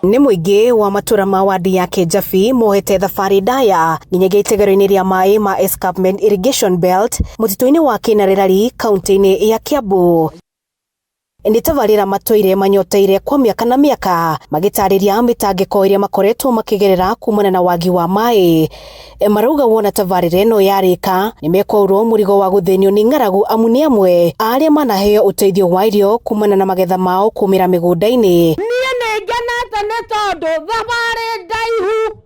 Nĩ mũingĩ wa matũra ma wadi ya Kĩnjabi mohete thabarĩ ndaya nginyagia itegero-inĩ rĩa maĩ ma Escarpment Irrigation Belt mũtitũ-inĩ wa Kĩnarĩrari kaunti-inĩ ya Kiambu. Nĩ tabarĩra matũire manyoteire kwa mĩaka na mĩaka magĩtarĩria mĩtangĩko ĩrĩa makoretwo makĩgerera kumana na wagi wa maĩ. Marauga wona tabarĩra ĩno yarĩka nĩ mekwaũrwo mũrigo wa gũthĩnio nĩ ng'aragu amu nĩ amwe a arĩa manaheo ũteithio wa irio kumana na magetha mao kũmĩra mĩgũnda-inĩ. Niĩ nĩ ngenete nĩ tondũ thabarĩ ndaihu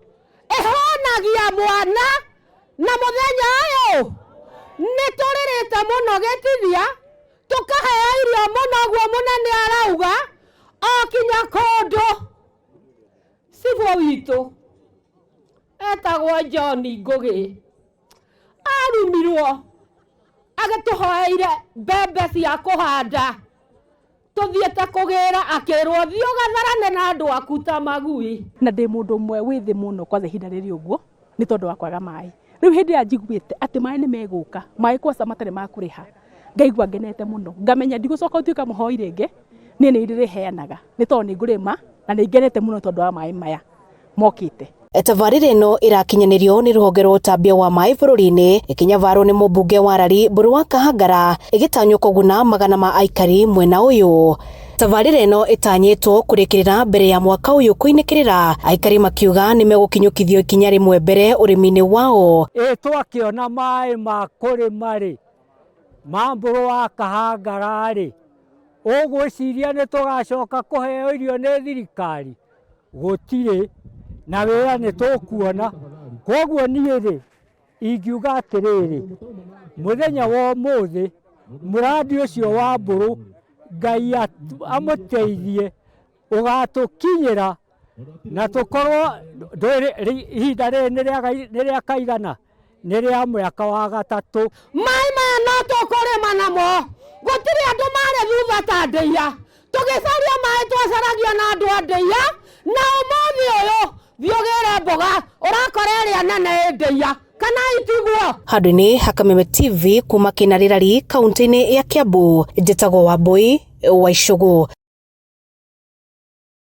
ĩhũnagia mwana na mũthenya ũyũ nĩ tũrĩrĩte mũno gĩtithia tũkaheo irio mũno ũguo mũnene arauga o kinya kũndũ cibũ witũ etagwo John Ngũgĩ arumirwo agĩtũhoeire mbembe cia kũhanda tũthiĩte kũgĩra akĩrwo thiĩ ũgatharane na andũ aku ta magui. Na ndĩ mũndũ ũmwe wĩ thĩ mũno kwanza ihinda rĩrĩ ũguo nĩ tondũ wa kwaga maĩ. Rĩu hĩndĩ ĩrĩa njiguĩte atĩ maĩ nĩ megũka, maĩ kwanza matarĩ ma kũrĩha, ngaigua ngenete mũno, ngamenya ndigũcoka gũtuĩka mũhoi rĩngĩ, niĩ nĩ ndĩrĩheanaga nĩ tondũ nĩ ngũrĩma na nĩ ngenete mũno tondũ wa maĩ maya mokĩte. Tabarĩra ĩno ĩrakinyanĩrio nĩ rũhonge rwa ũtambia wa maĩ bũrũri-inĩ ĩkĩnyabarwo nĩ mũmbunge wa Rari Mbũrũ wa Kahangara ĩgĩtanywo kũguna magana ma aikari mwena ũyũ. Tabarĩra ĩno ĩtanyĩtwo kũrĩkĩrĩra mbere ya mwaka ũyũ kũinĩkĩrĩra, aikari makiuga nĩ megũkinyũkithio ikinya rĩmwe mbere ũrĩmi-inĩ wao. Ĩ twakĩona maĩ ma kũrĩma-rĩ, ma Mbũrũ wa Kahangara-rĩ, ũgwĩciria nĩ tũgacoka kũheo irio nĩ thirikari? Gũtirĩ, na wĩra nĩ tũkuona. Kwoguo niĩ-rĩ, ingiuga atĩrĩrĩ, mũthenya wa ũmũthĩ, mũrandi ũcio wa mbũrũ, Ngai amũteithie, ũgatũkinyĩra na tũkorwo ihinda rĩrĩ nĩ rĩa kaigana? Nĩ rĩa mwaka wa gatatũ. Maĩ maya no tũkũrĩma namo, gũtirĩ andũ marĩ thutha ta ndĩia. Tũgĩcaria maĩ twacaragia na andũ a ndĩia, na ũmũthĩ ũyũ thiĩ ũgĩre mboga ũrakora ĩrĩa nene ĩ ndĩia, kana itiguo? Handũ-inĩ ha Kameme TV kuma Kĩnarĩrari kaunti-inĩ ya Kiambu, njĩtagwo Wambũi wa Icũgũ.